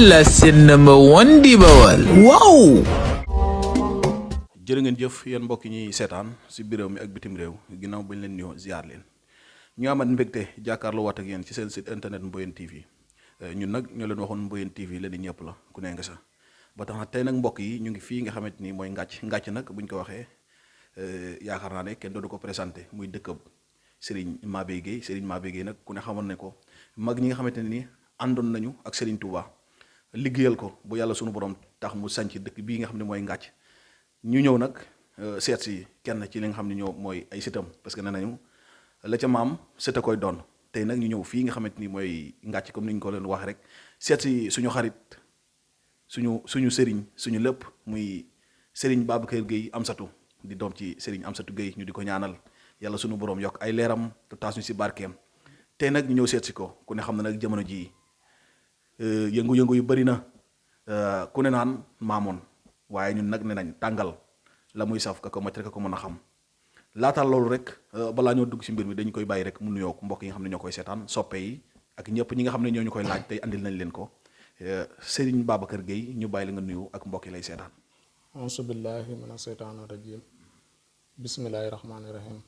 la seen number one di Bawal waaw. jërë ngeen jëf yéen mbokk ñi seetaan si biir réew mi ak bitim réew ginnaaw bañ leen nuyoo ziar leen ñu amat mbégte jàkkaarloo waat ak yéen ci seen site internet Mboyeen TV ñun nag ñoo leen waxoon Mboyeen TV la di ñëpp la ku ne nga sax ba tax na tey nag mbokk yi ñu ngi fii nga xamante ni mooy ngàcc nag buñ ko waxee yaakaar naa ne kenn dootu ko présenté muy dëkkab Serigne Mabeye Gueye nag ku ne xamoon ne ko mag ñi nga xamante ne ni àndoon nañu ak Serigne Touba liggéeyal ko bu yàlla sunu borom tax mu sanc dëkk bii nga xam ne mooy ngàcc ñu ñëw nag seet si kenn ci li nga xam ne ñoo mooy ay sëtam parce que nee nañu la ca maam sëta koy doon tey nag ñu ñëw fii nga xamante ni mooy ngàcc comme ni ñu ko leen wax rek seet si suñu xarit suñu sëriñ suñu lépp muy Serigne Babacar Gueye Amsatou di doom ci Serigne Amsatou Gueye ñu di ko ñaanal yàlla suñu borom yokk ay leeram te taas ñu si barkeem tey nag ñu ñëw seet si ko ku ne xam na nag jamono jii yëngu-yëngu yu bëri na ku ne naan maamoon waaye ñun nag ne nañ tàngal la muy saf ka ko mocc rek ka ko mën a xam laataal loolu rek balaa ñoo dugg si mbir mi dañu koy bàyyi rek mu nuyoo mbokk yi nga xam ne ñoo koy seetaan soppe yi ak ñëpp ñi nga xam ne ñoo ñu koy laaj tey andil nañ leen ko Serigne Babacar Gueye ñu bàyyi la nga nuyu ak mbokk yi lay seetaan. auzu billahi mina seytaani rajim bismillahi rahmaani rahim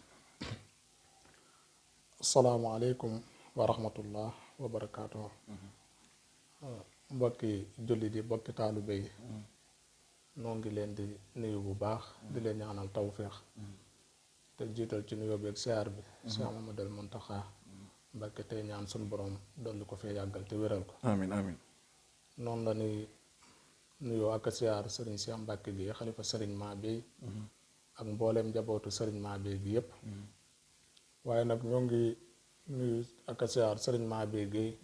asalaamaaleykum wa rahmatullah wa barakaatuh. mbokki jullit yi mbokki taalibe yi noo ngi leen di nuyu bu baax di leen ñaanal tawféex te jiital ci nuyoo bi ak siyaar bi Cheikh Mamadou Mountakha Mbacké tey ñaan suñu borom dolli ko fee yàggal te wéral ko amiin amiin noonu la ni nuyoo ak siyaar Serigne Cheikh Mbacké gi xalifa Serigne Mabeye ak mbooleem njabootu Serigne Mabeye gi yépp waaye nag ñoo ngi nuyu ak siyaar Serigne Mabeye gi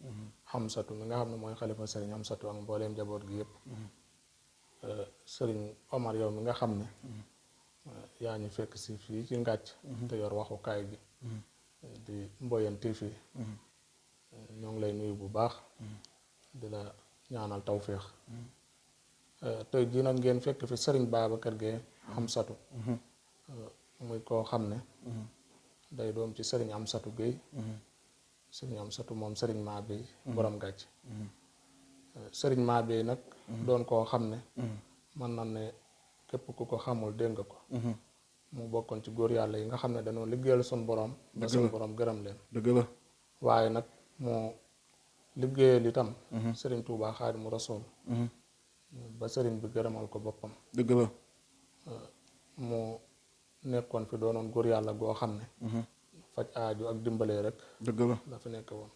Amsatou mi nga xam ne mooy xalifa Serigne Amsatou ak mbooleem njaboot gi yépp Serigne Omar yow mi nga xam ne yaa ñu fekk si fii ci ngàcc te yor waxukaay bi di Mboyeen TV ñoo ngi lay nuyu bu baax di la ñaanal tawféex tey jii nag ngeen fekk fi Serigne Babacar Gueye Amsatou muy koo xam ne day doom ci Serigne Amsatou Gueye Serigne Amsatou moom Serigne Mabeye borom gàcc Serigne Mabeye nag doon koo xam ne mën na ne képp ku ko xamul dégg nga ko mu bokkoon ci góor yàlla yi nga xam ne dañoo liggéeyal sun borom ba sun borom gërëm leen dëgg la waaye nag moo liggéeyal itam Serigne Touba Xaadimu Rasuul ba Serigne bi gërëmal ko boppam dëgg la mu nekkoon fi doonoon góor yàlla goo xam ne faj aaju ak dimbalee rek dëgg la fi nekk woon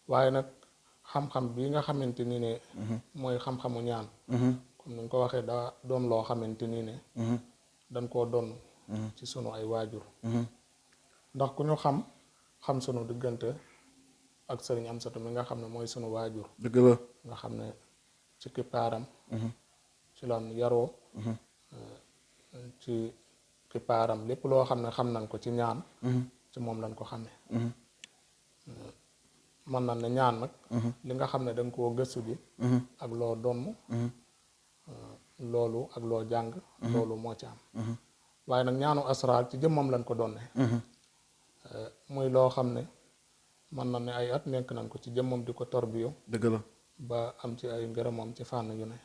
waaye nag xam-xam bi nga xamante ni ne mooy xam-xamu ñaan comme ni nga ko waxee daa doon loo xamante ni ne dañ koo doon ci sunu ay waajur ndax ku ñu xam sunu diggante ak Serigne Amsatou mi nga xam ne mooy sunu waajur dëgg la nga xam ne ci kippaaram ci lan yaroo ci kippaaram lépp loo xam ne xam nañ ko ci ñaan ci moom lañ ko xamee man na ne ñaan nag li nga xam ne danga koo gëstu ji ak loo donn loolu ak loo jàng loolu moo ci am waaye nag ñaanu asraar ci jëmmam lañ ko donne muy loo xam ne man na ne ay at nekk nañ ko ci jëmmam di ko torbiyo dëgg la ba am ci ay ngërëmam ci fànn yu ne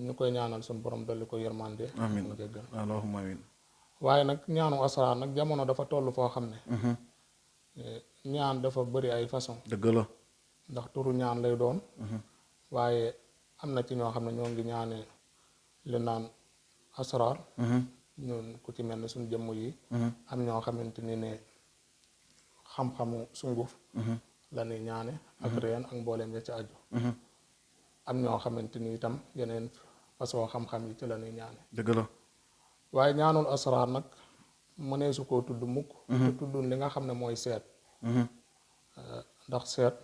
ñu koy ñaanal suñu borom dolli ko yërmande mu jéggal allahumma amiin waaye nag ñaanu asraar nag jamono dafa toll foo xam ne ñaan dafa bëri ay façon dëgg la ndax turu ñaan lay doon waaye am na ci ñoo xam ne ñoo ngi ñaane li naan asraar ñun ku ci mel ne suñu jëmm yi am ñoo xamante ni ne xam-xamu sunguf la ñuy ñaane ak reen ak mbooleem ya ci aju am ñoo xamante ni itam yeneen façon xam-xam yi ci la ñuy ñaane dëgg la waaye ñaanul asraar nag mënee su koo tudd mukk te tuddul li nga xam ne mooy seet ndax seet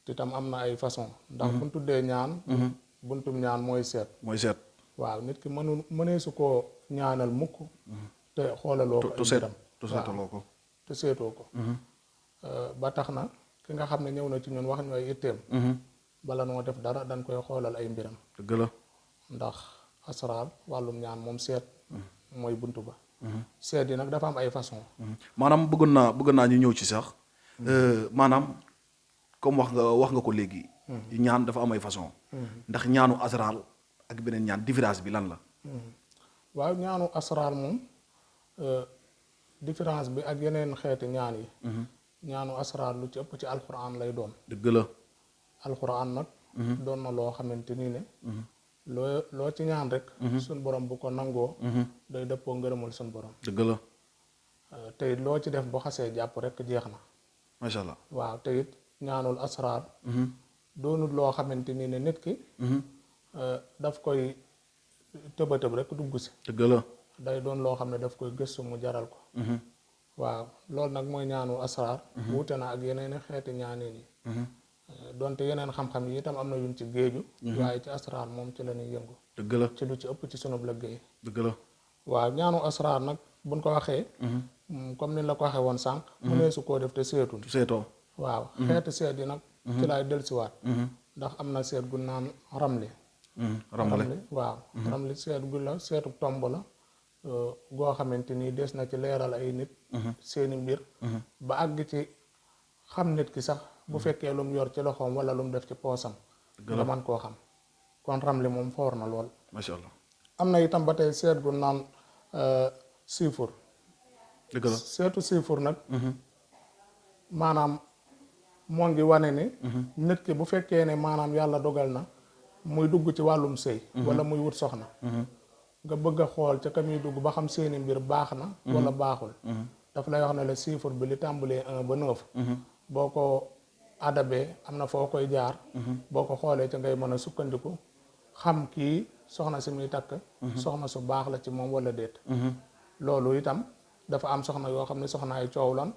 te itam am na ay façon ndax buñ tuddee ñaan buntum ñaan mooy seet waaw nit ki mënee su koo ñaanal mukk te xoolaloo ko ay mbiram te seetoo ko ba tax na ki nga xam ne ñëw na ci ñun wax ñu ay itteem bala noo def dara dañ koy xoolal ay mbiram dëgg la ndax asraar wàllum ñaan moom seet mooy buntu ba seet yi nag dafa am ay façon maanaam bëgg naa ñu ñëw ci sax maanaam comme wax nga ko léegi ñaan dafa am ay façon ndax ñaanu asraar ak beneen ñaan différence bi lan la. waaw ñaanu asraar moom différence bi ak yeneen xeeti ñaan yi. ñaanu asraar lu ci ëpp ci alxuraan lay doon. dëgg la. alxuraan nag. doon na loo xamante ni ne. loo ci ñaan rek. suñ borom bu ko nangoo. day dëppoo ngërëmul suñ borom. dëgg la. te it loo ci def bu xasee jàpp rek jeex na. macha allah. waaw te it ñaanul asraar. doonul loo xamante ni ne nit ki. daf koy tëbatëb rek dugg si. dëgg la. day doon loo xam ne daf koy gëstu mu jaral ko. waaw loolu nag mooy ñaanu asraar. wuute na ak yeneen xeeti ñaaneen yi. donte yeneen xam-xam yi itam am na yuñ ci géeju. waaye ci asraar moom ci la ñuy yëngu. dëgg la. ci lu ci ëpp ci sunub liggéey. dëgg la. waaw ñaanu asraar nag buñ ko waxee. comme ni la ko waxee woon sànq. mu nee su koo def te seetul. seetoo. waaw xeeti seet yi nag. ci laay dellusiwaat. ndax am na seet gu naan ramli. ramli waaw. ramli seet gu la seetu tomb la. goo xamante ni des na ci leeral ay nit. seeni mbir. ba àgg ci xam nit ki sax bu fekkee lu mu yor ci loxoom wala lu mu def ci poosam. nga man koo xam. kon ramli moom foor na lool. macha allah. am na itam ba tey seet gu naan siifur. dëgg la. seetu siifur nag. maanaam moo ngi wane ni. nit ki bu fekkee ne maanaam yàlla dogal na muy dugg ci wàllum sëy. wala muy wut soxna. nga bëgg a xool ca ka muy dugg ba xam seeni mbir baax na. wala baaxul. daf lay wax ne la chiffre bi li tàmbalee 1 ba 9. boo ko adabee am na foo koy jaar. boo ko xoolee ca ngay mën a sukkandiku xam kii soxna si muy takk. soxna su baax la ci moom wala déet. loolu itam dafa am soxna yoo xam ne soxnaay coow lan.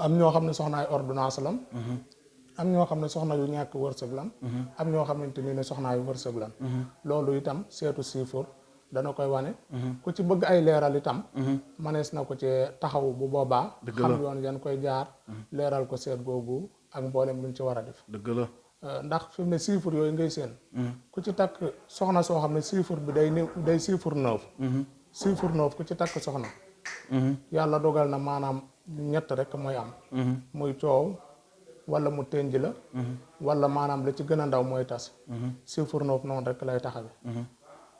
am ñoo xam ne soxnaay ordonnance lan. am ñoo xam ne soxna yu ñàkk wërsëg lan. am ñoo xamante ni ne soxnaay wërsëg lan. loolu itam seetu chiffre dana koy wane. ku ci bëgg ay leeral itam. manees na ko ci taxaw bu boobaa. xam yoon yan koy jaar. leeral ko seet googu ak mboolem luñ ci war a def. dëgg la. ndax fi mu ne chiffre yooyu ngay seen. ku ci takk soxna soo xam ne chiffre bi day chiffre 9. chiffre 9 ku ci takk soxna. yàlla dogal na maanaam ñett rek mooy am. muy coow wala mu tënj la. wala maanaam la ci gën a ndaw mooy tas. chiffre 9 noonu rek lay taxawe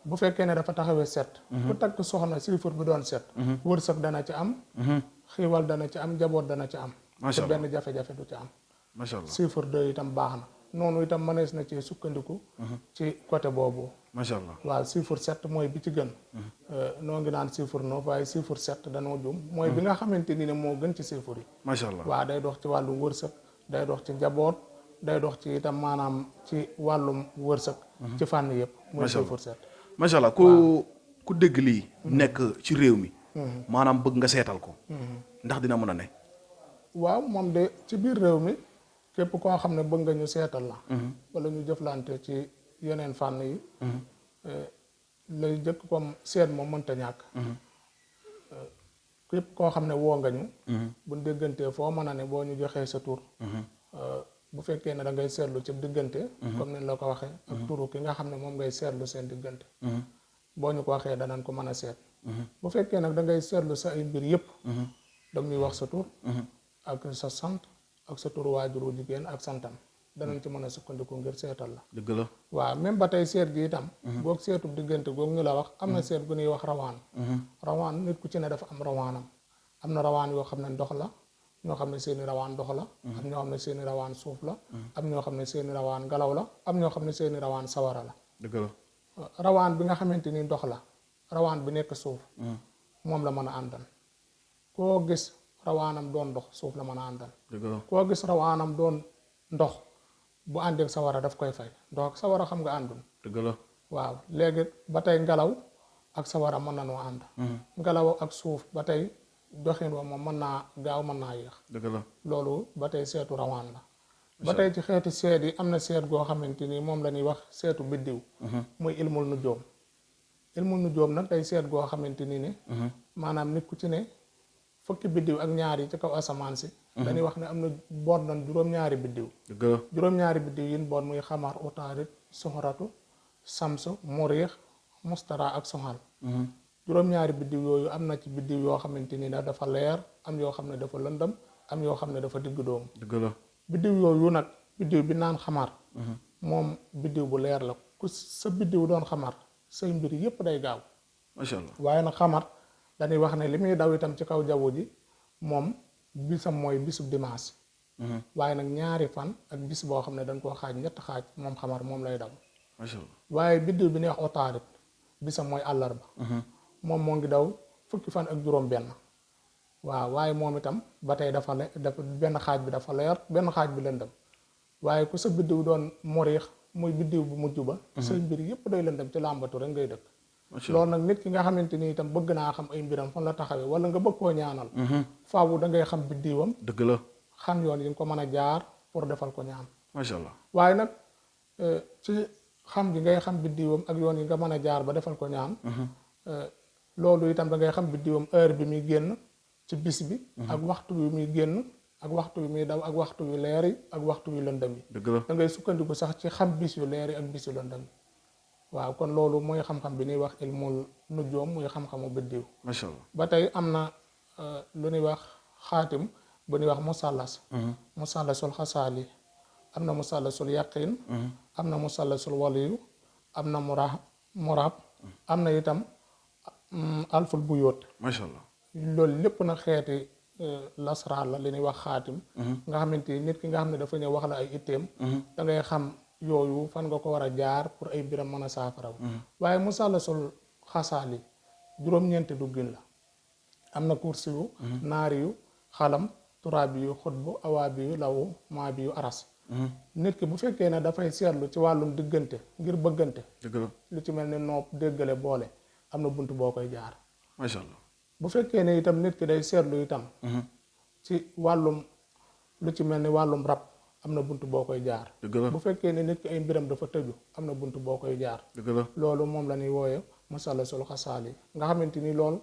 bu fekkee ne dafa taxawee 7. ku takk soxna chiffre bi doon 7. wërsëg dana ci am. xiiwal dana ci am njaboot dana ci am. macha allah te benn jafe-jafe du ci am. macha allah chiffre 2 itam baax na noonu itam mënees na ci sukkandiku. ci côté boobu. macha allah. waaw chiffre 7 mooy bi ci gën. noo ngi naan chiffre 9 waaye chiffre 7 danoo jum mooy bi nga xamante ni ne moo gën ci chiffre yi. macha allah. waaw day dox ci wàllum wërsëg day dox ci njaboot day dox ci itam maanaam ci wàllum wërsëg. ci fànn yëpp. mooy chiffre 7. macha allah ku dégg lii. nekk ci réew mi. maanaam bëgg nga seetal ko. ndax dina mën a ne. waaw moom de ci biir réew mi képp koo xam ne bëgg nga ñu seetal la. wala ñu jëflante ci yeneen fànn yi. lay jëkk comme seet moom mënta ñàkk. képp koo xam ne woo nga ñu. buñ déggantee foo mën a ne boo ñu joxee sa tur. bu fekkee ne da ngay seetlu ci diggante. comme ni la ko waxee. ak turu ki nga xam ne moom ngay seetlu seen diggante. boo ñu ko waxee danañ ko mën a seet. bu fekkee nag da ngay seetlu sa ay mbir yëpp. da ñuy wax sa tur. ak sa sant ak sa turu waajuru jigéen ak santam danañ ci mën a sukkandiku ngir seetal la. dëgg la. waaw même ba tey seet gi itam. boog seetu diggante googu ñu la wax am na seet gu ñuy wax rawaan. rawaan nit ku ci ne dafa am rawaanam. am na rawaan yoo xam ne ndox la. ñoo xam ne seeni rawaan ndox la. am ñoo xam ne seeni rawaan suuf la. am ñoo xam ne seeni rawaan ngelaw la. am ñoo xam ne seeni rawaan sawara la. dëgg la. rawaan bi nga xamante ni ndox la. rawaan bi nekk suuf. moom la mën a àndal. koo gis rawaanam doon ndox suuf la mën a àndal. dëgg la. koo gis rawaanam doon ndox bu àndeek sawara daf koy fay ndox ak sawara xam nga àndul. dëgg la. waaw léegi ba tey ngelaw ak sawara mën na noo ànd. ngelaw ak suuf ba tey doxin wa moom mën naa gaaw mën naa yéex. dëgg la. loolu ba tey seetu rawaan la. ba tey ci xeeti seet yi am na seet goo xamante ni moom la ñuy wax seetu biddiw. muy ilmul nujoom. ilmul nujoom nag tey seet goo xamante ni ne. maanaam nit ku ci ne fukki biddiw ak ñaar yi ci kaw asamaan si. dañuy wax ne am na boot nañ juróom-ñaari biddiw. dëgg la. juróom-ñaari biddiw yi boot muy xamar utaarit soxoratu samsu muriix mustara ak soxal. juróom-ñaari biddiw yooyu am na ci biddiw yoo xamante ni dafa leer am yoo xam ne dafa lëndëm am yoo xam ne dafa digg doomu. dëgg la. biddiw yooyu nag biddiw bi naan xamar moom biddiw bu leer la ku sa biddiw doon xamar say mbir yépp day gaaw macha allah. waaye nag xamar dañuy wax ne li muy daw itam ci kaw jaww ji moom bisam mooy bisub dimanche waaye nag ñaari fan ak bis boo xam ne dañ koo xaaj ñett xaaj moom xamar moom lay daw macha allah. waaye biddiw bi neex otaarit bisam mooy àllarba moom moo ngi daw fukki fan ak juróom benn waaw waaye moom itam ba tey dafa benn xaaj bi dafa leer benn xaaj bi lëndëm waaye ku sa biddiw doon moriix muy biddiw bu mujj ba say mbir yépp day lëndëm ci làmbatu rek ngay dëkk loolu nag nit ki nga xamante ni itam bëgg naa xam ay mbiram fan la taxawee wala nga bëgg koo ñaanal faawu da ngay xam biddiwam dëgg la. xam yoon yi nga ko mën a jaar pour defal ko ñaan macha allah. waaye nag ci xam gi ngay xam biddiwam ak yoon yi nga mën a jaar ba defal ko ñaan loolu itam da ngay xam biddiwam heure bi muy génn ci bis bi ak waxtu wi muy génn ak waxtu wi muy daw ak waxtu wi leer yi ak waxtu wi lëndëm yi dëgg la. da ngay sukkandiku sax ci xam bis yu leer yi ak bis yu lëndëm yi waaw kon loolu mooy xam-xam bi ñuy wax ilmul nujoom muy xam-xamu biddiw macha allah. ba tey am na lu ñuy wax xaatim bu ñuy wax musallas musallasul xasaali am na musallasul yaqin am na musallasul waliyu am na murab am na itam alful bu yóot macha allah. loolu lépp na xeeti lasraar la li ñuy wax xaatim nga xamante ni nit ki nga xam ne dafa ñëw wax la ay itteem da ngay xam yooyu fan nga ko war a jaar pour ay biram mën a saafaraw waaye musallasul xasaali juróom-ñeenti duggin la am na kursi yu naari yu xalam turaabi yu xutbu awaabi yu lawu maa bi yu aras nit ki bu fekkee ne dafay seetlu ci wàllum diggante ngir bëggante dëgg la. lu ci mel ni nopp déggale boole am na bunt boo koy jaar macha allah. bu fekkee ne itam nit ki day seetlu itam ci wàllum lu ci mel ni wàllum rab am na bunt boo koy jaar dëgg la. bu fekkee ne nit ki ay mbiram dafa tëju am na bunt boo koy jaar dëgg la. loolu moom la ñuy wooye musallasul xasaali nga xamante ni loolu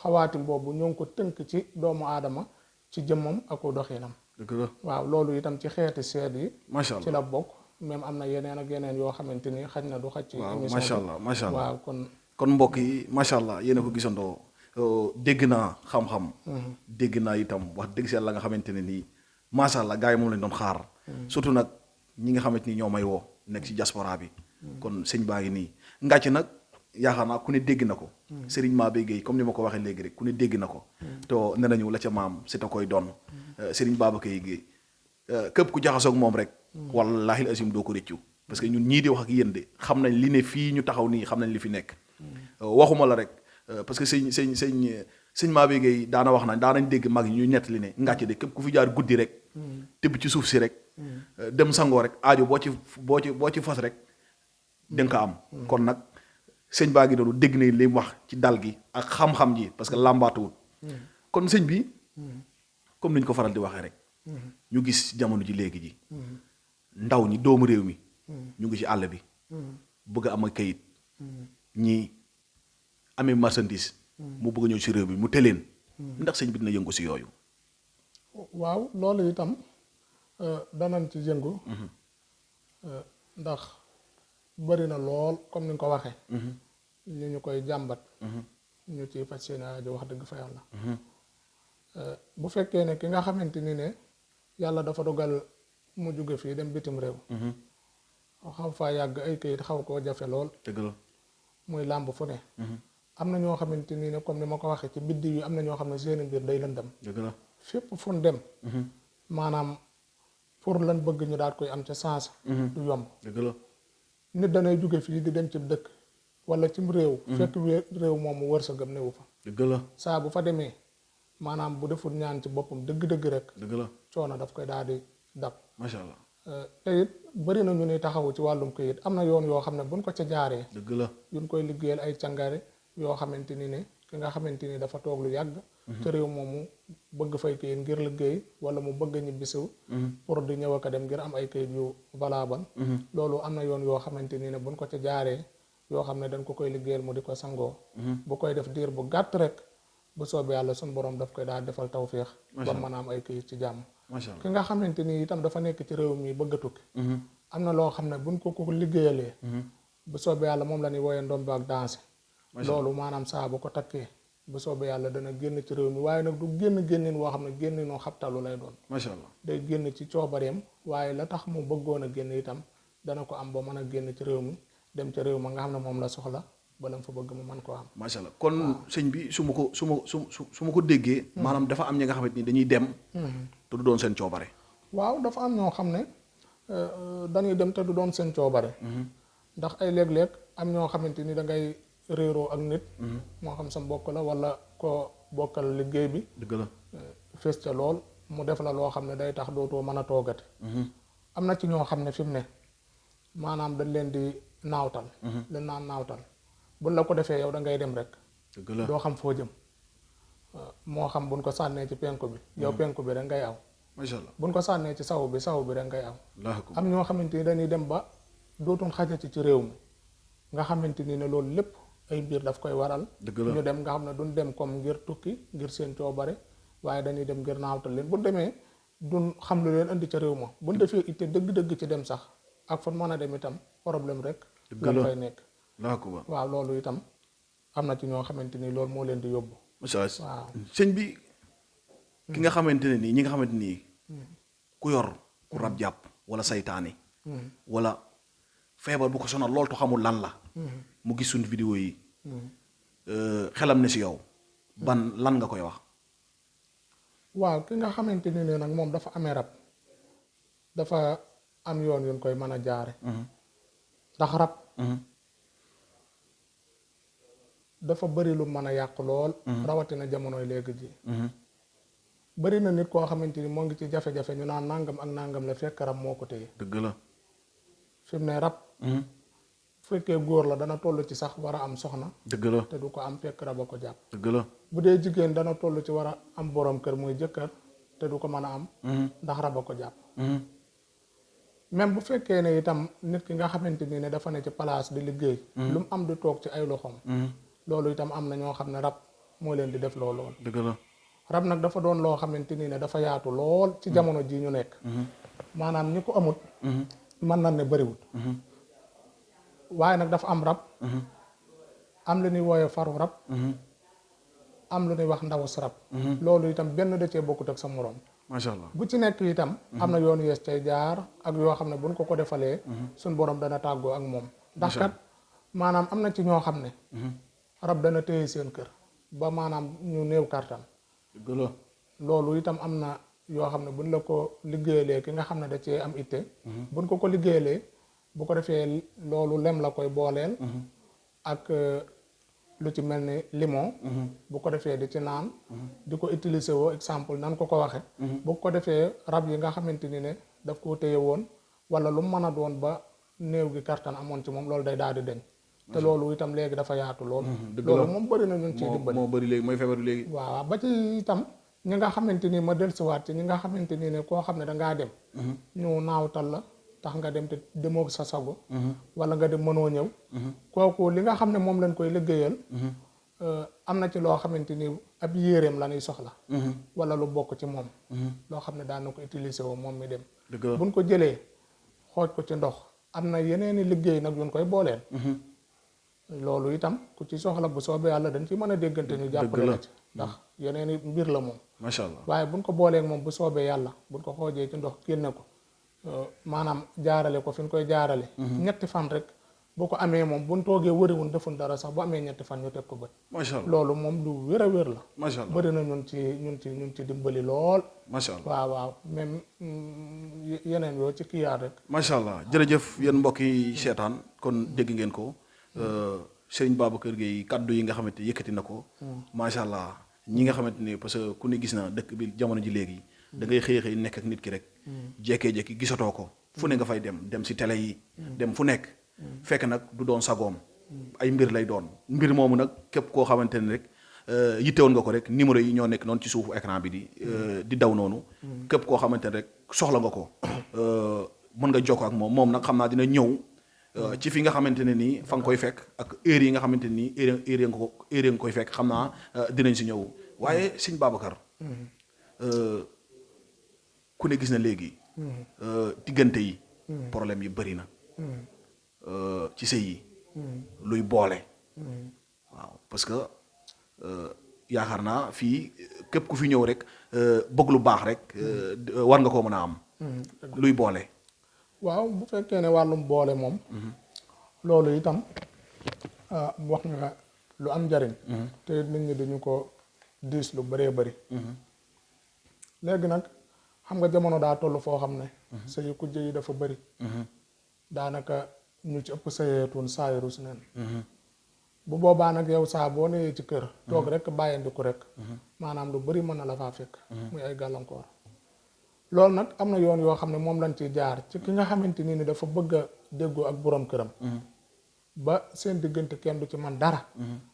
xawaatim boobu ñoo ngi ko tënk ci doomu aadama ci jëmmam ak doxinam dëgg la. waaw loolu itam ci xeeti seet yi macha allah. ci la bokk même am na yeneen ak yeneen yoo xamante ni xaj na du xaj ci waaw émission macha bi. allah macha allah. waaw kon mbokk yi macha allah yéen a ko gisandoo dégg naa xam-xam. dégg naa itam wax dëgg si yàlla nga xamante ne nii macha allah gars yi moom lañ doon xaar. surtout nag ñi nga xamante ni ñoo may woo nekk ci diaspora bi. kon sëñ baa ngi nii ngàcc nag yaakaar naa ku ne dégg na ko. Serigne Mabé Guèye comme ni ma ko waxee léegi rek ku ne dégg na ko. te nee nañu la ca maam si ta koy doon. Serigne Babacar Guèye képp ku jaxasoog moom rek. wallaahi asim doo ko rëccu. parce que ñun ñii di wax ak yéen de xam nañ li ne fii ñu taxaw nii xam nañ li fi nekk. waxuma la rek parce que sëñ Mabé Guèye daana wax nañ daanañ dégg mag yi ñuy nettali ne ngàcc de képp ku fi jaar guddi rek. tëbb ci suuf si rek. dem sangoo rek aajo boo ci fas rek da nga ko am. kon nag sëñ baa ngi doon dégg nañ li mu wax ci dal gi ak xam-xam ji parce que làmbaatuwul. kon sëñ bi comme ni ñu ko faral di waxee rek. ñu gis jamono ji léegi ji. ndaw ñi doomu réew mi. ñu ngi ci àll bi. bëgg a am a kayit. ñii amee marchandise. mu bëgg a ñëw ci réew mi mu teleen. ndax sëñ bi dina yëngu si yooyu. waaw loolu itam danañ ci yëngu. ndax bari na lool comme ni nga ko waxee. ñu koy jàmbat. ñu ciy faj seen aajo wax dëgg fa yàlla. bu fekkee ne ki nga xamante ni ne yàlla dafa dogal mu jóge fii dem bitim réew. xaw faa yàgg ay kayit xaw koo jafe lool. dëgg la. muy làmb fu ne. am na ñoo xamante ni ne comme ni ma ko waxee ci biddiw yi am na ñoo xam ne seeni mbir day lëndëm. dëgg la. fépp fu ñu dem. maanaam pour lan bëgg ñu daal koy am ca sens. du yomb. dëgg la. nit danay jóge fii di dem ci dëkk wala cim réew. fekk réew moom mu wër sa gëm newu fa. dëgg la. saa bu fa demee maanaam bu deful ñaan ci boppam dëgg-dëgg rek. dëgg la. coono daf koy daal di dab. macha allah. te it bëri na ñu ni taxawu ci wàllum këyit am na yoon yoo xam ne buñ ko ca jaaree. dëgg la. yuñ koy liggéeyal ay càngare yoo xamante ni ne ki nga xamante ni dafa toog lu yàgg. te réew moomu bëgg fay këyit ngir liggéey wala mu bëgg a ñibbisiw pour di ñëw ak a dem ngir am ay këyit yu valable. loolu am na yoon yoo xamante ni ne buñ ko ca jaaree yoo xam ne dañ ko koy liggéeyal mu di ko sangoo. bu koy def diir bu gàtt rek bu soobee yàlla suñ borom daf koy daal defal tawféex. ba mën a am ay këyit ci jàmm. macha allah. ki nga xamante ni itam dafa nekk ci réew mi bëgg a tukki. am na loo xam ne buñ ko liggéeyalee. bu soobee yàlla moom la ñuy wooyee ndomb ak danse. loolu maanaam saa bu ko takkee bu soobee yàlla dana génn ci réew mi waaye nag du génnin woo xam ne génninu xabtalu lay doon. macha allah day génn ci coobareem waaye la tax mu bëggoon a génn itam dana ko am ba mën a génn ci réew mi dem ca réew ma nga xam ne moom la soxla bala mu fa bëgg mu mën koo am. macha allah kon sëñ bi su ma ko déggee. maanaam dafa am ñi nga xamante ni dañuy dem. te du doon seen coobare. waaw dafa am ñoo xam ne dañuy dem te du doon seen coobare. ndax ay léeg-léeg am ñoo xamante ni da ngay réeroo ak nit. moo xam sa mbokk la wala koo bokkal liggéey bi. dëgg la fees ca lool mu def la loo xam ne day tax dootoo mën a toogate. am na ci ñoo xam ne fi mu ne maanaam dañ leen di naawtal. leen naan naawtal buñ la ko defee yow da ngay dem rek. dëgg la doo xam foo jëm. moo xam buñ ko sànnee ci penku bi. yow penku bi rek ngay aw. macha allah buñ ko sànnee ci saw bi rek ngay aw. allahu akbar. am ñoo xamante ni dañuy dem ba dootuñ xajati ci réew mi nga xamante ni ne loolu lépp ay mbir daf koy waral. dëgg la ñu dem nga xam ne duñ dem comme ngir tukki ngir seen coobare waaye dañuy dem ngir naawtal leen bu demee duñ xam lu leen indi ca réew ma buñ defee itte dëgg-dëgg ci dem sax ak fan mën a dem itam problème rek. la fay nekk. allahu akbar. waaw loolu itam am na ci ñoo xamante ni loolu moo leen di yóbbu. macha allah waaw sëñ bi ki nga xamante ne nii ñi nga xamante nii ku yor ku rab jàpp wala saytaane wala feebar bu ko sonal lool tu xamul lan la mu gis suñu vidéo yi xelam ne si yow ban lan nga koy wax. waaw ki nga xamante ni ne nag moom dafa amee rab dafa am yoon yuñ koy mën a jaare ndax rab dafa bëri lu mën a yàq lool rawatina jamonoy léegi ji bëri na nit koo xamante ni moo ngi ci jafe-jafe ñu naan nangam ak nangam la fekk rab moo ko téye. dëgg la fi mu ne rab fekkee góor la dana toll ci sax war a am soxna. dëgg la te du ko am fekk rab a ko jàpp. dëgg la bu dee jigéen dana toll ci war a am borom kër muy jëkkër te du ko mën a am ndax rab a ko jàpp. même bu fekkee ne itam nit ki nga xamante ni ne dafa ne ci place di liggéey lu mu am di toog ci ay loxoom loolu itam am na ñoo xam ne rab moo leen di def loolu. dëgg la rab nag dafa doon loo xamante ni ne dafa yaatu lool ci jamono ji ñu nekk maanaam ñi ko amut mën na ne bëriwut waaye nag dafa am rab am lu ñuy wooye faru rab am lu ñuy wax ndawus rab loolu itam benn da cee bokkut ak sa moroom. macha allah bu ci nekk itam am na yoon yees cay jaar ak yoo xam ne buñ ko defalee suñ borom dana tàggoo ak moom ndax kat maanaam am na ci ñoo xam ne rab dana téye seen kër ba maanaam ñu néew kartan. dëgg la loolu itam am na yoo xam ne buñ la ko liggéeyalee ki nga xam ne da cee am itte buñ ko liggéeyalee bu ko defee loolu lem la koy booleel ak lu ci mel ni limon bu ko defee di ci naan di ko utiliser woo exemple nan ko waxe bu ko defee rab yi nga xamante ni ne daf koo téye woon wala lu mu mën a doon ba néew gi kartan amoon ci moom loolu day daal di deñ te loolu itam léegi dafa yaatu lool loolu moom bëri na ñun ciy dimbali moo bëri léegi mooy feebaru léegi waaw ba ci itam ñi nga xamante ni ma dellusiwaat ci ñi nga xamante ni ne koo xam ne dangaa dem ñu naawtal la tax nga dem te demoo sa sago wala nga dem mënoo ñëw kooku li nga xam ne moom lañ koy liggéeyal am na ci loo xamante ni ab yéeréem la ñuy soxla wala lu bokk ci moom loo xam ne daan na ko utiliser woo moom mi dem buñ ko jëlee xooj ko ci ndox am na yeneeni liggéey nag yuñ koy booleel loolu itam ku ci soxla bu soobee yàlla dañ ci mën a déggante ñu jàppale la ci ndax yeneeni mbir la moom macha allah waaye buñ ko booleeg moom bu soobee yàlla buñ ko xoojee ci ndox génne ko maanaam jaarale ko fi ñu koy jaarale ñetti fan rek boo ko amee moom buñ toogee wëriwun defun dara sax bu amee ñetti fan ñu teg ko bët macha allah loolu moom lu wér a wér la macha allah bëri na ñun ci dimbali lool macha allah waaw même yeneen yoo ci kiyaat rek macha allah jërëjëf yéen mbokk yi seetaan kon dégg ngeen ko Serigne Babacar Gueye kaddu yi nga xamante yëkkati na ko macha allah ñi nga xamante ni parce que ku ne gis na dëkk bi jamono ji léegi da ngay xëy nekk ak nit ki rek jekkee-jekki gisatoo ko fu ne nga fay dem si télé yi dem fu nekk fekk nag du doon sagoom ay mbir lay doon mbir moomu nag képp koo xamante ne rek yittewoon nga ko rek numéro yi ñoo nekk noonu ci suufu écran bi di daw noonu képp koo xamante ne rek soxla nga ko mën nga jokkoo ak moom nag xam naa dina ñëw ci fi nga xamante ne nii fa nga koy fekk ak heure yi nga xamante ne nii heure nga koy fekk xam naa dinañ si ñëw waaye sëñ Babacar ku ne gis na léegi diggante yi problème yi bëri na ci sëy yi luy boole waaw parce que yaakaar naa fii képp ku fi ñëw rek bëgg lu baax rek war nga koo mën a am. luy boole. waaw bu fekkee ne wàllum boole moom. loolu itam wax nga lu am njariñ. te nit ñi dañu ko diis lu bëree bëri. léegi nag xam nga jamono daa toll foo xam ne. sëyi kujje yi dafa bëri. daanaka ñu ci ëpp sëyeetun saayiru si neen. bu boobaa nag yow saa boo newee ci kër. toog rek bàyyandiku rek. maanaam lu bëri mën na la faa fekk. muy ay gàllankoor. loolu nag am na yoon yoo xam ne moom lañ ciy jaar ci ki nga xamante ni dafa bëgg a déggoo ak borom këram. ba seen diggante kenn du ci man dara.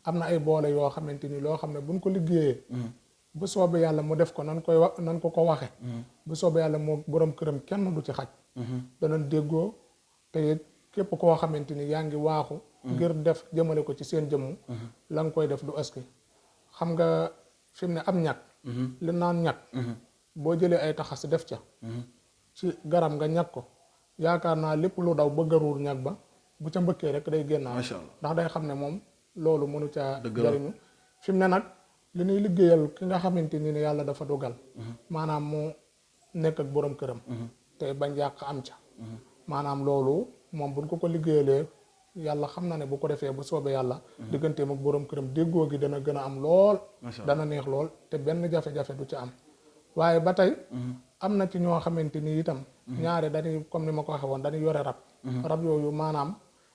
am na ay boole yoo xamante ni loo xam ne buñ ko liggéeyee. bu soobee yàlla mu def ko nan ko waxe bu soobee yàlla moo borom këram kenn du ci xaj. danañ déggoo te it képp koo xamante ni yaa ngi waaxu. ngir def jëmale ko ci seen jëmm. la nga koy def du aski xam nga fi mu ne am ñag. li naan ñag. boo jëlee ay taxas def ca. ci garab nga ñag ko yaakaar naa lépp lu daw bëgg a ruur ñag ba bu ca mbëkkee rek day génnaaw. ndax day xam ne moom loolu mënu caa jariñu fi mu ne nag li ñuy liggéeyal ki nga xamante ni yàlla dafa dogal. maanaam mu nekk ak borom këram. te bañ yàq am ca. maanaam loolu moom buñ ko liggéeyalee yàlla xam na ne bu ko defee bu soobee yàlla. digganteem ak borom këram déggoo gi dana gën a am lool. dana neex lool te benn jafe-jafe du ci am. waaye ba tey am na ci ñoo xamante ni itam. ñaare dañuy comme ni ma ko waxee woon dañuy yore rab. rab yooyu maanaam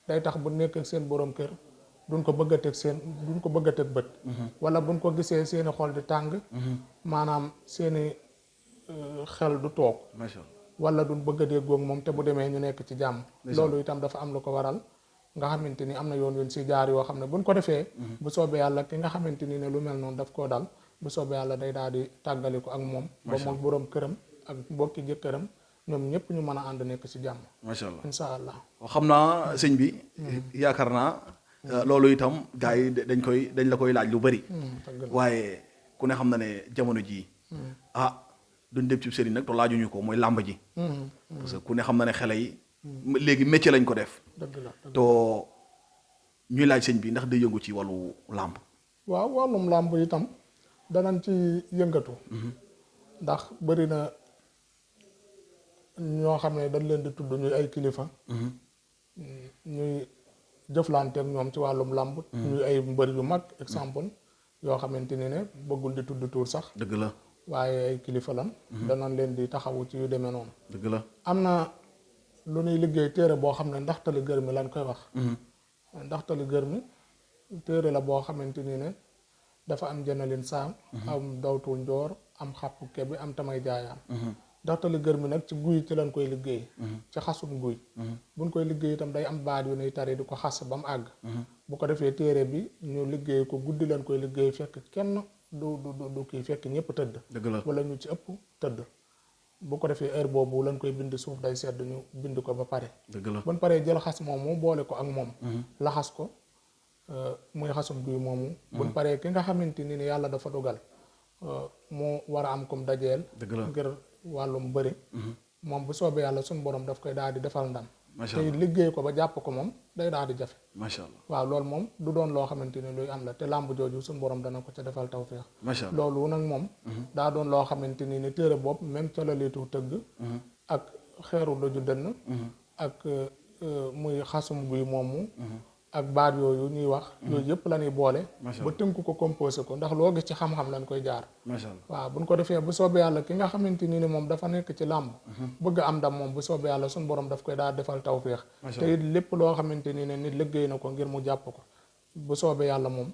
day tax bu nekk ak seen borom kër duñ ko bëgg a teg bët. wala buñ ko gisee seeni xol di tàng. maanaam seeni xel du toog. wala duñ bëgg a déggoo ak moom te bu demee ñu nekk ci jàmm. loolu itam dafa am lu ko waral. nga xamante ni am na yoon si jaar yoo xam ne buñ ko defee. bu soobee yàlla ki nga xamante ni ne lu mel noonu daf koo dal. bu soobee yàlla day daal di tàggali ko ak moom. ba moom borom këram ak mbokki jëkkëram ñoom ñëpp ñu mën a ànd nekk ci jàmm. macha allah incha allah. xam naa sëñ bi. yaakaar naa. loolu itam gars yi dañ la koy laaj lu bari. waaye ku ne xam na ne jamono jii. duñ dem ci sëriñ nag to laajuñu ko mooy làmb ji. parce que ku ne xam na ne xale yi. léegi métier lañ ko def. dëgg la to ñuy laaj sëñ bi ndax day yëngu ci wàllu làmb. waaw wàllum làmb itam. danañ ci yëngatu. ndax bëri na ñoo xam ne dañ leen di tudd ñuy ay kilifa. ñuy jëflanteeg ñoom ci wàllum làmb. ñuy ay mbër yu mag exemple yoo xamante ni ne bëggul di tudd tuur sax. dëgg la waaye ay kilifa lan. danañ leen di taxawu ci yu demee noonu. dëgg la am na lu ñuy liggéey téere boo xam ne ndaxtali gër mi lañ koy wax. ndaxtali gër mi téere la boo xamante ni ne. dafa am jënalin saam. am dawtu njoor am xàppu kebi am tamay jaayaan. ndaxtali gër mi nag ci guy ci lañ koy liggéey. ci xasum guy. buñ koy liggéey itam day am baat yu nuy tari di ko xas ba mu àgg. bu ko defee téere bi ñu liggéey ko guddi lañ koy liggéey fekk kenn du kii fekk ñëpp tëdd. dëgg la wala ñu ci ëpp tëdd. bu ko defee heure boobu lañ koy bind suuf day sedd ñu bind ko ba pare. dëgg la buñ paree jël xas moomu boole ko ak moom. laxas ko. muy xasum guy moomu. buñ paree ki nga xamante ni yàlla dafa dogal moo war a am comme dajeel. ngir wàllum bëri. moom bu soobee yàlla suñu borom daf koy daal di defal ndam. te liggéey ko ba jàpp ko moom day daal di jafe. macha allah waaw loolu moom du doon loo xamante ni luy am la te làmb jooju suñu borom dana ko ca defal tawféex. macha allah loolu nag moom. daa doon loo xamante ni téere boobu même ca la liitu tëgg. ak xeeru doju dënn. ak muy xasum guy moomu. ak baat yooyu ñuy wax. yooyu yëpp la ñuy boole. ba tënk ko composé ko ndax loo gis ci xam-xam lañ koy jaar. macha allah waaw buñ ko defee bu soobee yàlla ki nga xamante ni moom dafa nekk ci làmb. bëgg am ndam moom bu soobee yàlla suñu borom daf koy daal defal tawféex. te it lépp loo xamante ni nit liggéey na ko ngir mu jàpp ko bu soobee yàlla moom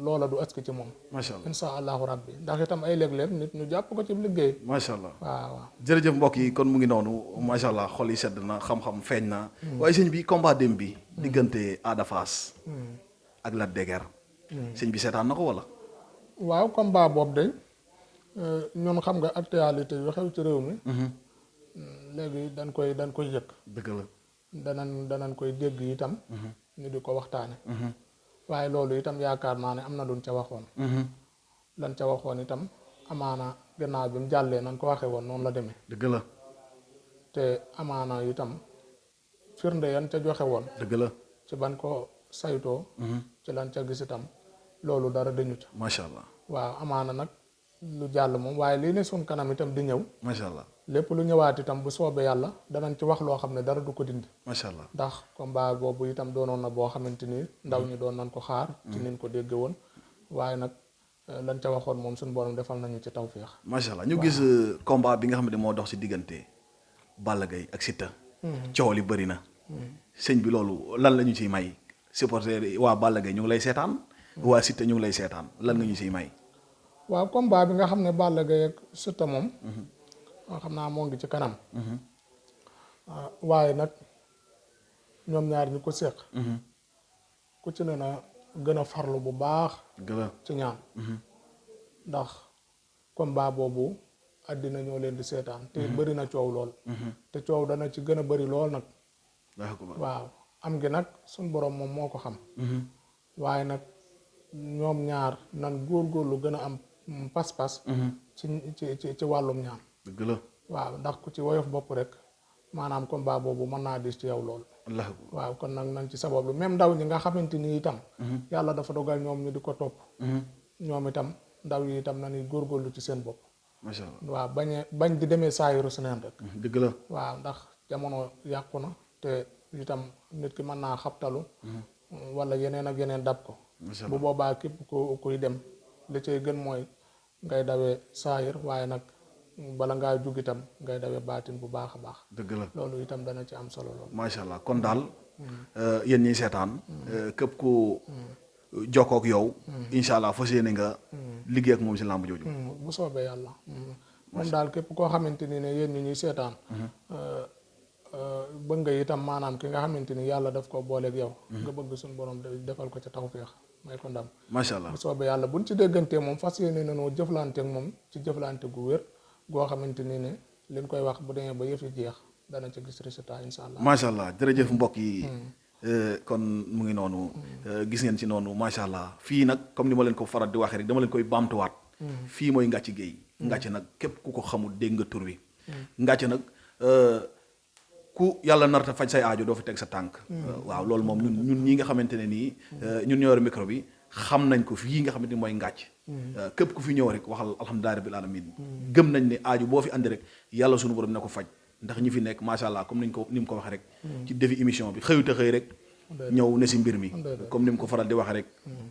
loola du aski ci moom. macha allah insha allahu rabbi ndax itam ay léeg-léeg nit ñu jàpp ko ci liggéey. macha allah waaw. jërëjëf mbokk yi kon mu ngi noonu macha allah xol yi sedd na xam-xam feeñ na. waaye sëñ bi combat dem bi. diggante Ada Fass. ak Lac de Guiers. sëñ bi seetaan na ko wala. waaw combat boobu de ñun xam nga actualité yu xew ci réew mi. léegi dañ koy yëg. dëgg la. danañ koy dégg itam. ñu di ko waxtaane. waaye loolu itam yaakaar naa ne am na luñ ca waxoon. lan ca waxoon itam amaana gannaaw bi mu jàllee nan ko waxee woon noonu la demee. dëgg la. te amaana itam firnde yan ca joxe woon. dëgg la. ci ban ko saytoo. ci lan ca gis itam loolu dara dañu ca. macha allah. waaw amaana nag lu jàll moom waaye lii ne suñ kanam itam di ñëw. macha allah. lépp lu ñëwaat itam bu soobee yàlla danañ ci wax loo xam ne dara du ko dindi. macha allah. ndax combat boobu itam doonoon na boo xamante ni ndaw ñi doon nañ ko xaar. ci niñ ko dégge woon waaye nag lañ ca waxoon moom suñu borom defal nañu ci tawféex. macha allah ñu gis combat bi nga xam ne moo dox ci diggante Balla Gaye ak Siteu. coow li bëri na. sëñ bi loolu lan la ñu ciy may supporter waa Balla Gaye ñu ngi lay seetaan. waa Siteu ñu ngi lay seetaan lan nga ñu ciy may. waaw combat bi nga xam ne Balla Gaye ak Siteu moom. xam naa moo ngi ci kanam. waaye nag ñoom ñaar ñi ko séq. ku ci ne na gën a farlu bu baax. ci ñaan. ndax combat boobu àddina ñoo leen di seetaan te bëri na coow lool. te coow dana ci gën a bëri lool nag. waaw am gi nag suñ borom moom moo ko xam. waaye nag ñoom ñaar nan góorgóorlu gën a am pas-pas. ci wàllum ñaan. dëgg la. waaw ndax ku ci woyof bopp rek maanaam combat boobu mën naa dis ci yow lool. waaw kon nag nañ ci sabablu même ndaw ñi nga xamante ni itam. yàlla dafa dogal ñoom ñu di ko topp. ñoom itam ndaw yi itam nañuy góorgóorlu ci seen bopp. macha allah waaw bañ di demee saayiru si neen rek. dëgg la. waaw ndax jamono yàqu na te itam nit ki mën naa xabtalu. wala yeneen ak yeneen dab ko. bu boobaa képp kuy dem li cay gën mooy ngay dawee saayir waaye nag. bala ngaa jug itam ngay dawee baatin bu baax a baax. dëgg la loolu itam dana ci am solo lool. macha allah kon daal yéen ñiy seetaan. képp ku jokkoo ak yow. incha allah fas yéene nga liggéey ak moom si làmb jooju. bu soobee yàlla. moom daal képp koo xamante ni ne yéen ñi ñuy seetaan. bëgg nga itam maanaam ki nga xamante ni yàlla daf ko booleeg yow. nga bëgg suñu borom defal ko ca tawféex may ko ndam. macha allah bu soobee yàlla buñ ci déggantee moom fas yéene nanoo jëflanteeg moom ci jëflante gu wér. goo xamante ni ne liñ koy wax bu demee ba yëf yi jeex dana ci gis résultat insha allah. macha allah jërëjëf mbokk yi. kon mu ngi noonu. gis ngeen ci noonu macha allah fii nag comme ni ma leen ko faral di waxee rek dama leen koy baamtuwaat. fii mooy Ngathie Gueye. Ngathie nag képp ku ko xamul dégg nga tur wi. Ngathie nag ku yàlla narta faj say aajo doo fi teg sa tànk. waaw loolu moom ñun ñii nga xamante ne nii. ñun ñoo yor micro bi. xam nañ ko fii nga xamante ni mooy Ngathie. képp ku fi ñëw rek waxal alhamdulilah rabbil alamin gëm nañ ne aaju boo fi andi rek yàlla sunu borom dina ko faj ndax ñi fi nekk macha allah comme ni mu ko waxee rek. ci defi émission bi xëyute xëy rek. ñëw ne si mbir mi. comme ni mu ko faral di waxee rek.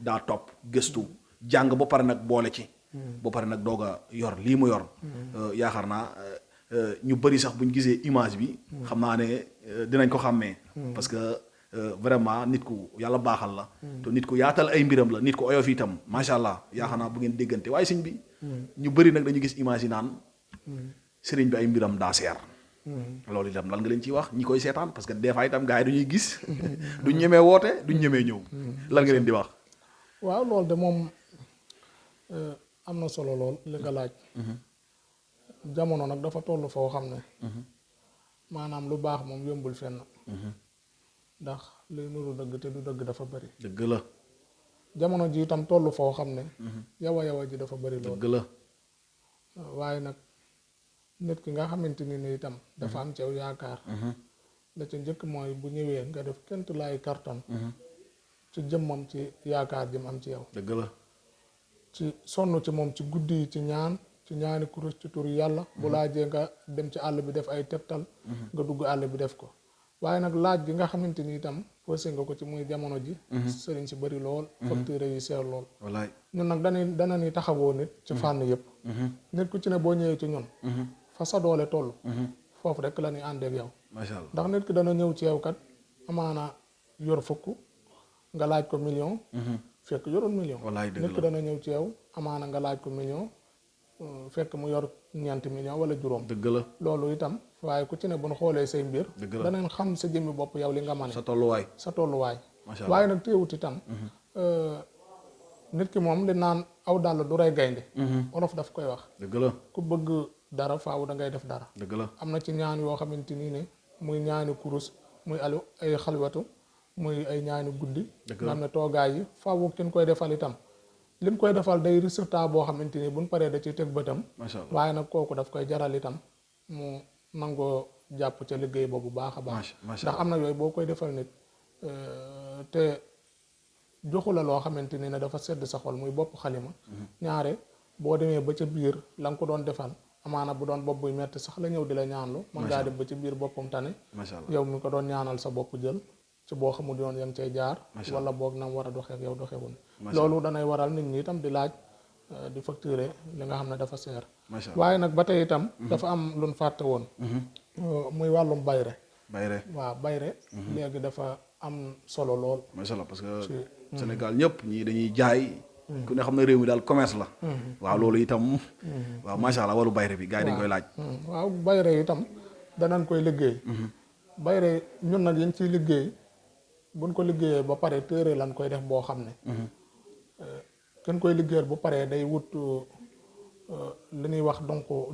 daa topp gëstu jàng ba pare nag boole ci. ba pare nag doog a yor lii mu yor. yaakaar naa ñu bëri sax buñ gisee image bi. xam naa ne dinañ ko xàmmee. parce que. vraiment nit ku yàlla baaxal la. te nit ku yaatal ay mbiram la nit ku oyof itam macha allah yaakaar naa bu ngeen déggante waaye sëñ bi. ñu bëri nag dañu gis image yi naan. sëriñ bi ay mbiram daa seer. loolu itam lan nga leen ciy wax ñi koy seetaan parce que des fois itam gars yi duñuy gis. duñ ñemee woote duñ ñemee ñëw. lan nga leen di wax. waaw loolu de moom am na solo lool li nga laaj. jamono nag dafa toll foo xam ne. maanaam lu baax moom yombul fenn. ndax luy nuru dëgg te du dëgg dafa bari. dëgg la. jamono ji itam toll foo xam ne. yawa ji dafa bari lool. dëgg la. waaye nag nit ki nga xamante ni itam. dafa am ci yow yaakaar. la ca njëkk mooy bu ñëwee nga def kent laay kartan. ci jëmmam ci yaakaar ji mu am ci yow. dëgg la. ci sonn ci moom ci guddi yi ci ñaani kurus ci tur yàlla. bu laajee nga dem ci àll bi def ay tegtal. nga dugg àll bi def ko. waaye nag laaj gi nga xamante ni itam posé nga ko ci muy jamono ji. sëriñ si bari lool. facture yi seer lool. wallaay ñun nag dana ni taxawoo nit ci fànn yëpp. nit ku ci ne boo ñëwee ci ñun. fa sa doole toll. foofu rek la ñuy àndeek yow. macha allah ndax nit ki dana ñëw ci yow kat amaana yor fukk nga laaj ko million. fekk yorul million. wallaay dëgg la nit ki dana ñëw ci yow amaana nga laaj ko million. fekk mu yor ñeenti million wala juróom. dëgg la. loolu itam waaye ku ci ne bu ñu xoolee say mbir. dëgg la danañ xam sa jëmmi bopp yow li nga mën sa tolluwaay. macha allah waaye nag teewut itam. nit ki moom li naan aw dàll du rey gaynde. olof daf koy wax. dëgg la. ku bëgg dara faaw da ngay def dara. dëgg la. am na ci ñaan yoo xamante ni ne muy ñaani kurus muy ay xalwatu muy ay ñaani guddi. dëgg nga la xam ne toogaay yi faaw kin koy defal itam. lim koy defal day résultat boo xamante ni buñ paree da ciy teg bëtam. macha allah waaye nag kooku daf koy jaral itam mu nangoo jàpp ca liggéey boobu baax a baax. macha ndax am na yooyu boo koy defal nit te joxu la loo xamante ni ne dafa sedd sa xol muy bopp xalima ñaare boo demee ba ca biir la nga ko doon defal amaana bu doon bopp buy metti sax la ñëw di la ñaanlu mën ngaa dem ba ci biir boppam tane yow mi ko doon ñaanal sa bopp jël ci boo xamul yoon ya nga cay jaar wala boog nam war a doxee ak yow doxewul loolu danay waral nit ñi itam di laaj di facturer li nga xam ne dafa seer waaye nag ba tey itam dafa am luñ fàtte woon muy wàllum bayre waaw bayre léegi dafa am solo lool macha allah parce que Sénégal ñëpp ñii dañuy jaay ku ne xam ne réew mi daal commerce la waaw loolu itam waaw macha allah wàllu bayre bi gars yi dañ koy laaj waaw bayre itam danañ koy liggéey bayre ñun nag yañ ciy liggéey buñ ko liggéeyee ba pare téere lan koy def boo xam ne kenn koy liggéeyal bu paree day wut li ñuy wax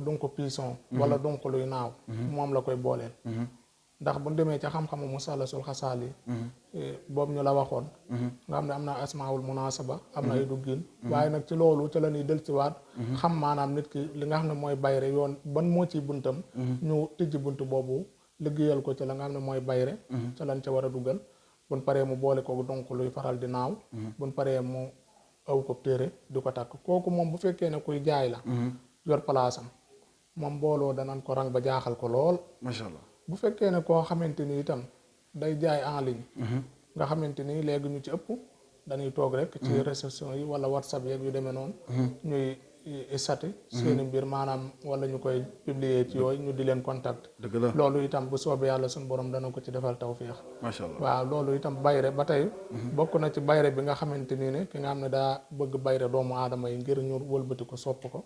donc pisson wala donc luy naaw moom la koy booleel ndax bu demee ca xam-xamu musalasul xasaal yi boobu ñu la waxoon nga xam ne am na asmaawul munasaba am na ay duggin waaye nag ci loolu ca la ñuy del ci waat xam maanaam nit ki li nga xam ne mooy bayre yoon ban moo ci buntam ñu tijji bunt boobu liggéeyal ko ci la nga xam ne mooy bayre ca lañ ca war a dugal buñ paree mu boole ko donc luy faral di naaw buñ paree mu aw ko téere di ko takk kooku moom bu fekkee ne kuy jaay la yor palaasam moom mbooloo danañ ko rang ba jaaxal ko lool macha allah bu fekkee ne koo xamante ni itam day jaay en ligne nga xamante ni léegi ñu ci ëpp dañuy toog rek ci réception yi wala whatsapp yeeg yu demee noonu ñuy sati seeni mbir maanaam wala ñu koy publier ci yooyu ñu di leen contact dëgg la loolu itam bu soobee yàlla suñu borom dana ko ci defal tawféex macha allah waaw loolu itam bayre ba tey bokk na ci bayre bi nga xamante nii ne ki nga xam ne daa bëgg bayre doomu aadama yi ngir ñu wëlbati ko sopp ko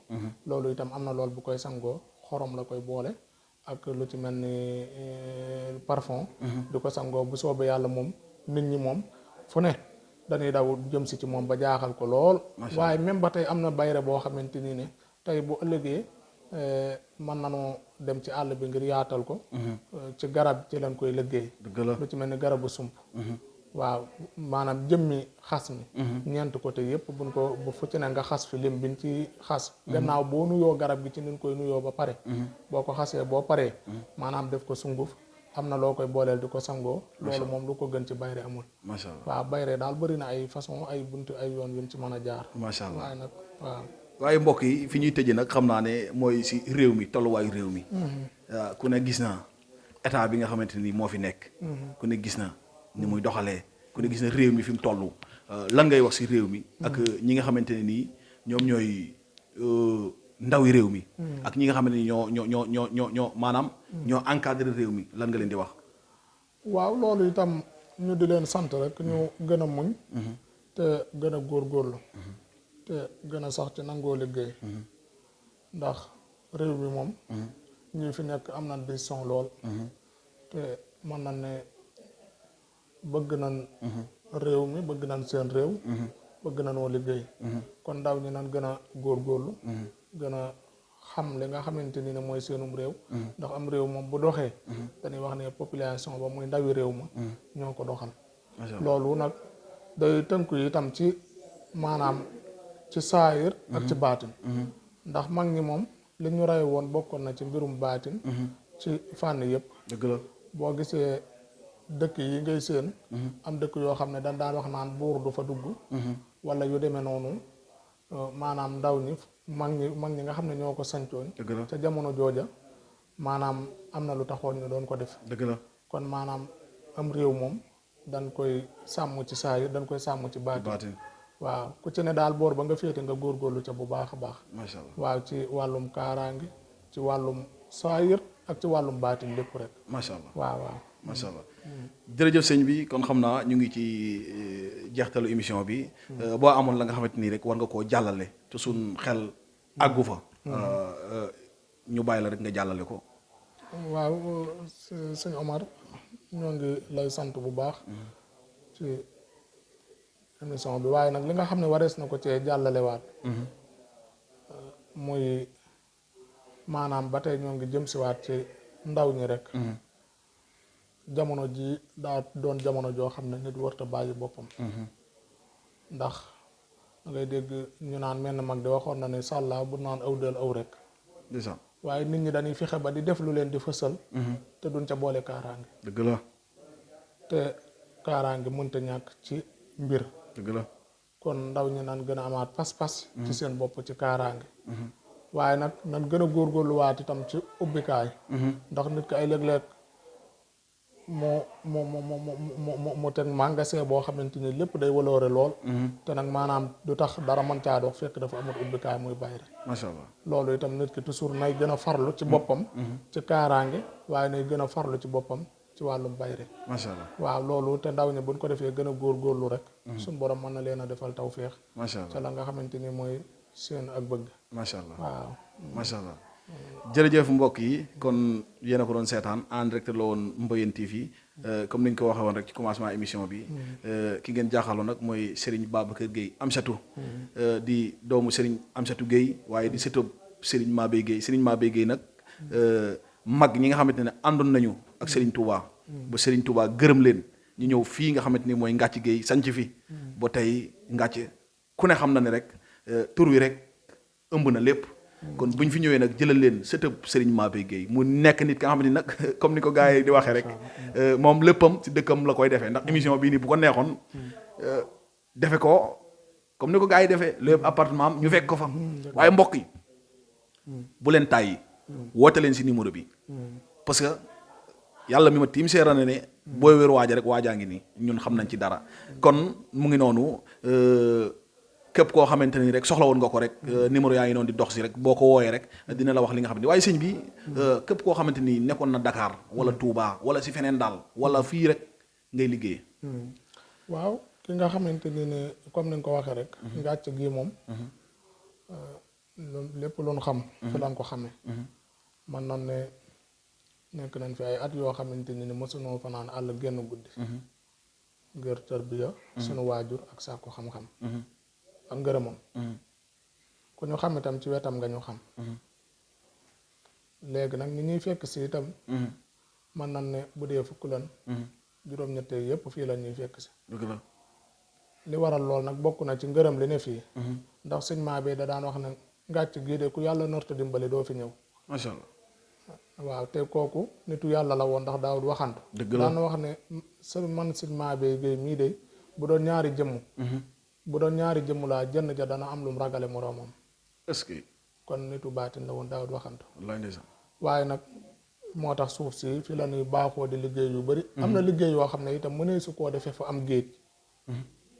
loolu itam am na lool bu koy sangoo xorom la koy boole ak lu ci mel ni parfum di ko sangoo bu soobee yàlla moom nit ñi moom fu ne dañuy daw jëm si ci moom ba jaaxal ko lool waaye même ba tey am na bayre boo xamante nii ne tey bu ëllëgee mën nanoo dem ci àll bi ngir yaatal ko ci garab ci lañ koy liggéey lu ci mel ni garabu sump waaw maanaam jëmmi xas mi ñeent côté yëpp buñ ko bu fu ci ne nga xas fi lim biñ ci xas gannaaw boo nuyoo garab gi ci niñ koy nuyoo ba pare boo ko xasee boo paree maanaam def ko sunguf am na loo koy booleel di ko sangoo loolu moom lu ko gën ci bayre amul macha allah waaw bayre daal bëri na ay façon ay buntu ay yoon yuñ ci mën a jaar macha allah waaye nag waaw waaye mbokk yi fi ñuy tëjee nag xam naa ne mooy si réew mi tolluwaayu réew mi ku ne gis na état bi nga xamante ni moo fi nekk ku ne gis na ni muy doxalee ku ne gis na réew mi fi mu toll lan ngay wax si réew mi ak ñi nga xamante ne nii ñoom ñooy ndawi réew mi ak ñi nga xamante ni ñoo maanaam ñoo encadré réew mi lan nga leen di wax waaw loolu itam ñu di leen sant rek ñu gën a muñ te gën a góorgóorlu te gën a sax ci nangoo liggéey ndax réew mi moom ñi fi nekk am na décision lool te mën na ne bëgg nañ réew mi bëgg nañ seen réew bëgg nañoo liggéey kon ndaw ñi nan gën a góorgóorlu gën a xam li nga xamante ni ne mooy seenum réew ndax am réew moom bu doxee dañuy wax ne population ba muy ndawi réew ma ñoo ko doxal loolu nag day tënku itam ci maanaam ci saayir ak ci baatin ndax mag ñi moom li ñu rey woon bokkoon na ci mbirum baatin ci fànn yëpp dëgg la boo gisee dëkk yi ngay seen am dëkk yoo xam ne dañ daan wax naan buur du fa dugg wala yu demee noonu maanaam ndaw ñi mag ñi nga xam ne ñoo ko sañcooñ ca jamono jooja maanaam am na lu taxoon ñu doon ko def dëgg la kon maanaam am réew moom dañ koy sàmm ci saayir dañ koy sàmm ci baatin waaw ku ci ne daal boor ba nga féete nga góorgóorlu ca bu baax a baax macha allah waaw ci wàllum kaaraange ci wàllum saayir ak ci wàllum baatin lépp rek macha allah waaw macha allah jërëjëf sëñ bi kon xam naa ñu ngi ci jeextalu émission bi boo amoon la nga xamante nii rek war nga koo jàllale te suñ xel àggu fa ñu bàyyi la rek nga jàllale ko waaw sëñ Omar ñoo ngi lay sant bu baax ci émission bi waaye nag li nga xam ne warees na ko cee jàllalewaat muy maanaam ba tey ñoo ngi jëm siwaat ci ndaw ñi rek jamono ji daa doon jamono joo xam ne nit warta bàyyi boppam ndax da ngay dégg ñu naan menn mag di waxoon na ne sàllaa bu naan aw del aw rek waaye nit ñi dañuy fexe ba di def lu leen di fësal te duñ ca boole kaaraange dëgg la te kaaraange mënta ñàkk ci mbir dëgg la. kon ndaw ñi nan gën a amaat pas-pas ci seen bopp ci kaaraange waaye nag nan gën a góorgóorluwaat itam ci ubbikaay ndax nit ki ay léeg-léeg mu teg magasin boo xamante ni lépp day waloore lool te nag maanaam du tax dara mën caa dox fekk dafa amul ubbikaay muy bayre macha allah. loolu itam nit ki toujours nay gën a farlu ci boppam ci kaaraange waaye nay gën a farlu ci boppam ci wàllum bayre macha allah. waaw loolu te ndaw ñi buñ ko defee gën a góorgóorlu rek suñ borom mën na leen a defal tawféex macha allah ca la nga xamante ni mooy seen ak bëgg macha allah. waaw macha allah. jërëjëf mbokk yi kon yéen a ko doon seetaan en direct la woon Mboyeen TV comme ni ñu ko waxee woon rek ci commencement émission bi ki ngeen jaaxaloon nag mooy Serigne Babacar Gueye Amsatou di doomu Serigne Amsatou Gueye waaye di sëtëb Serigne Mabé Gueye Serigne Mabé Gueye nag mag ñi nga xamante ne àndoon nañu ak Serigne Touba ba Serigne Touba gërëm leen ñu ñëw fii nga xamante ni mooy Ngathie Gueye sanc fi ba tey Ngathie ku ne xam na ne rek tur wi rek ëmb na lépp kon bu ñu fi ñëwee nag jëlal leen sëtëb Serigne Mabé Gueye mu nekk nit ka nga xamante ni nag comme ni ko gars yi di waxee rek moom léppam ci dëkkam la koy defee ndax émission bii nii bu ko neexoon defe ko comme ni ko gars yi defee lépp appartement am ñu fekk ko fa waaye mbokk yi bu leen tàyyi woote leen si numéro bi parce que yàlla mi ma tiim seera na ne booy wér waaja rek waajaa ngi nii ñun xam nañ ci dara kon mu ngi noonu képp koo xamante ni rek soxla woon nga ko rek numéro yaa ngi noonu di dox si rek boo ko wooyee rek dina la wax li nga xam ne waaye sëñ bi képp koo xamante ni nekkoon na Dakar wala Touba wala si feneen daal wala fii rek ngay liggéey. waaw ki nga xamante ni ne comme ni nga ko waxee rek Ngathie gii moom lépp lu ñu xam fi lañ ko xamee man nan ne nekk nañ fi ay at yoo xamante ni mësunoo fanaan àll génn guddi ngir tarbiya sunu waajur ak sàkku xam-xam ak ngërëmam ku ñu xam itam ci wetam nga ñu xam léegi nag ñi ñuy fekk si itam man nan ne bu dee fukk lan juróom-ñett yëpp fii la ñuy fekk si li waral lool nag bokk na ci ngërëm li ne fii ndax sëñ Mabé da daan wax ne Ngathie gii de ku yàlla norta dimbali doo fi ñëw macha allah waaw te kooku nitu yàlla la woon ndax daawul waxantu daan wax ne man sëñ Mabé Gueye mii de bu doon ñaari jëmm laa jënn ja dana am lum ragale moroomam est-ce que kon nitu baatin la woon daawul waxantu wallaay ndeysaan waaye nag moo tax suuf si fi la ñuy baaxoo di liggéey yu bari am na liggéey yoo xam ne itam mënee su koo defee fa am géej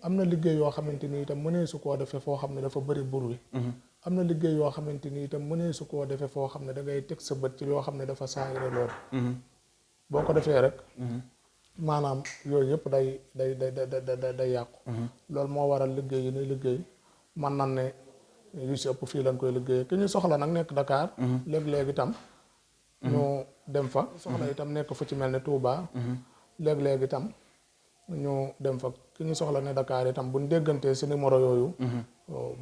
am na liggéey yoo xamante ni itam mënee su koo defee foo xam ne dafa bëri bur wi am na liggéey yoo xamante ni itam mënee su koo defee foo xam ne da ngay teg sa bët ci yoo xam ne dafa saayire lool boo ko defee rek maanaam yooyu yëpp day yàqu loolu moo waral liggéey yi ni liggéey man nan ne yu si ëpp fii lañ koy liggéey ki ñu soxla nag nekk Dakar léeg-léeg itam ñu dem fa soxla itam nekk fu ci mel ne Touba léeg-léeg itam ñu dem fa ki ñu soxla ne Dakar itam buñ déggantee si numéro yooyu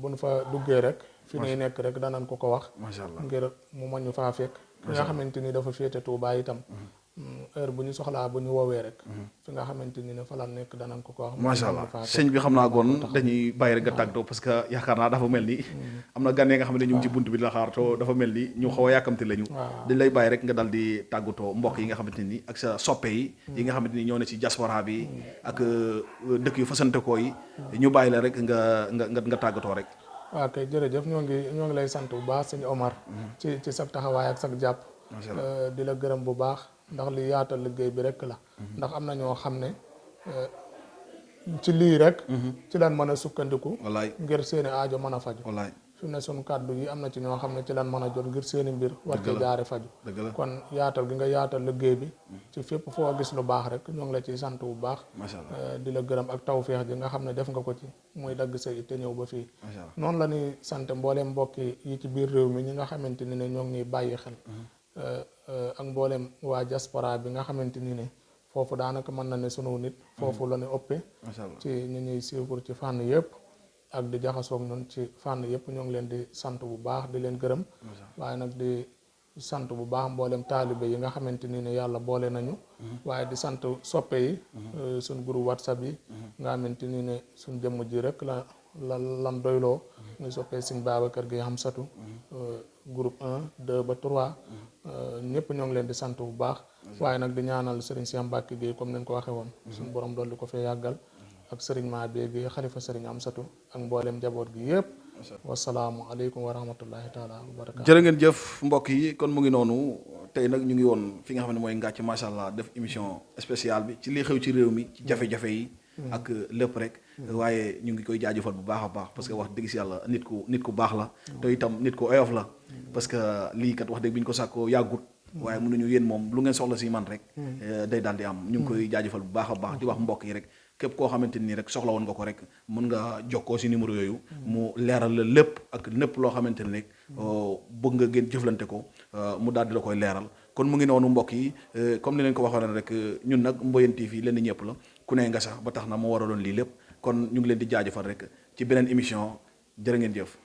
buñ fa duggee rek fi ñuy nekk rek danañ ko wax macha allah ngir mu mën ñu faa fekk fi nga xamante ni dafa féete Touba itam heure bu ñu soxlaa bu ñu woowee rek fi nga xamante ni ne fa la nekk danañ ko wax macha allah sëñ bi xam naa goon dañuy bàyyi rek nga tàggatoo parce que yaakaar naa dafa mel ni am na gan yi nga xam ne ñu ngi ci bunt bi di la xaar to dafa mel ni ñu xaw a yàkkamti lañu dañ lay bàyyi rek nga dal di tàggatoo mbokk yi nga xamante ni ak sa soppe yi nga xamante ni ñoo ne ci diaspora bi ak dëkk yu fasantekoo yi ñu bàyyi la rek nga tàggatoo rek. waaw kay jërëjëf ñoo ngi lay sant bu baax sëñ Omar ci sa taxawaay ak sa jàpp di la gërëm bu baax ndax li yaatal liggéey bi rek la ndax am na ñoo xam ne ci lii rek ci lan mën a sukkandiku ngir seeni aajo mën a faju fi mu ne suñ kàddu yi am na ci ñoo xam ne ci lan mën a jot ngir seeni mbir war ci jaare faju kon yaatal gi nga yaatal liggéey bi ci fépp foo gis lu baax rek ñoo ngi la ciy sant bu baax di la gërëm ak tawféex ji nga xam ne def nga ko ci muy dagg sa it te ñëw ba fii noonu la ñuy sant mbooleem mbokki yi ci biir réew mi ñi nga xamante ni ne ñoo ngi ñuy bàyyi xel ak mboolem waa diaspora bi nga xamante ni ne foofu daanaka mën na ne sunu nit foofu la ñu ëppee ci ñu ñuy suivre ci fànn yëpp ak di jaxasoog ñun ci fànn yëpp ñoo ngi leen di sant bu baax di leen gërëm waaye nag di sant bu baax mboolem taalibe yi nga xamante ni ne yàlla boole nañu waaye di sant soppe yi suñ groupe WhatsApp yi nga xamante ni ne suñ jëmm ji rek lan doyloo muy soppee Sëñ Babacar Gueye Amsatou groupe 1 2 ba 3 ñëpp ñoo ngi leen di sant bu baax waaye nag di ñaanal Serigne Cheikh Mbacke Gueye comme nañ ko waxee woon suñu borom dolli ko fee yàggal ak sëriñ Mabé gi xalifa sëriñ Amsatu ak mboolem njaboot gi yëpp. wasalaamu aleykum wa rahmatullahi taala wa barakaatu. jërë ngeen jëf mbokk yi kon mu ngi noonu tey nag ñu ngi woon fi nga xam ne mooy Ngathie macha allah def émission spéciale bi ci li xew ci réew mi ci jafe-jafe yi. ak lépp rek. waaye ñu ngi koy jaajëfal bu baax a baax parce que wax dëgg si yàlla nit ku baax la. te itam nit ku oyof la. parce que lii kat wax dëgg bi ñu ko sàkkoo yàggut. waaye mënuñu yéen moom lu ngeen soxla si man rek. day daal di am ñu ngi koy jaajëfal bu baax a baax di wax mbokk yi rek. képp koo xamante nii rek soxla woon nga ko rek mën nga jokkoo si numéro yooyu mu leeral la lépp ak lépp loo xamante ni rek bëgg nga ngeen jëflante ko mu daal di la koy leeral kon mu ngi noonu mbokk yi comme ni leen ko waxoon rek ñun nag Mboyeen TV leen ñëpp la ku ne nga sax ba tax na moo waraloon lii lépp kon ñu ngi leen di jaajëfal rek ci beneen émission jërë ngeen jëf